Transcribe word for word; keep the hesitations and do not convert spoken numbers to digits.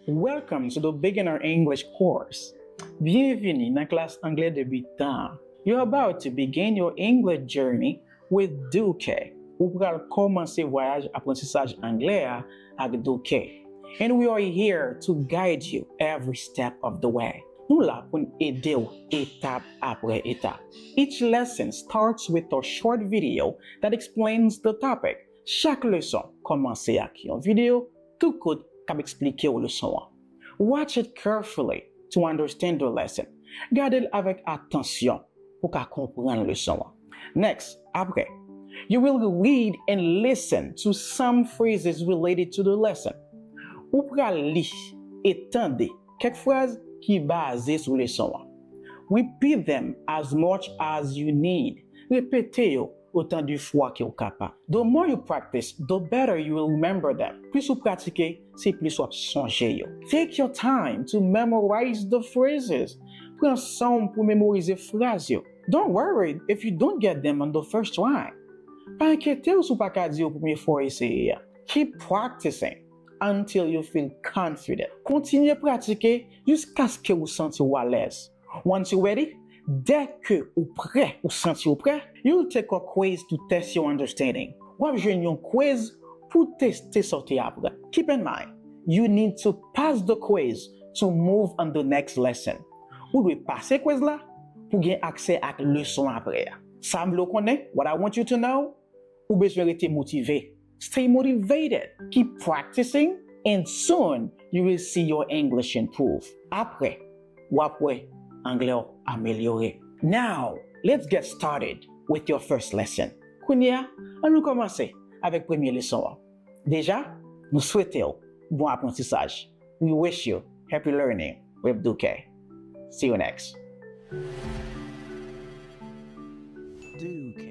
Welcome to the Beginner English course. Byenvini nan klas anglè debitan an. You're about to begin your English journey with Duke. Ou pral kòmanse vwayaj aprantisaj anglè a ak Duke. And we are here to guide you every step of the way. Nou la pou n ede w etap apre etap. Each lesson starts with a short video that explains the topic. Chak leson kòmanse ak yon videyo tou kout k ap eksplike w leson an. Watch it carefully to understand the lesson. Gade l avèk atansyon pou w ka konprann leson an. Next, apre, you will read and listen to some phrases related to the lesson. Ou pral li e tande kèk fraz ki baze sou leson an. Repeat them as much as you need. Repete yo otan de fwa ke w kapab. The more you practice, the better you will remember them. Plis ou pratike, se plis w ap sonje yo. Take your time to memorize the phrases. Pran san w pou memorize fraz yo. Don't worry if you don't get them on the first try. Pa enkyete w si w pa ka di yo premye fwa w eseye a. Keep practicing until you feel confident. Kontinye pratike jiskaske w santi w alèz. Once you're ready, dèke ou prè, ou santi w prè, you'll take a quiz to test your understanding. W ap jwenn yon quiz pou teste sa w te aprann. Keep in mind, you need to pass the quiz to move on the next lesson. Ou dwe pase quiz la pou gen aksè ak leson apre a. Sa m vle w konnen, what I want you to know, ou bezwen rete motive. Stay motivated. Keep practicing and soon you will see your English improve. Apre, w ap wè anglè w amelyore. Now, let's get started with your first lesson. Kounye a, ann nou kòmanse avèk premye leson an. Deja, nou swete w bon aprantisaj. We wish you happy learning with Duke. See you next. Duke.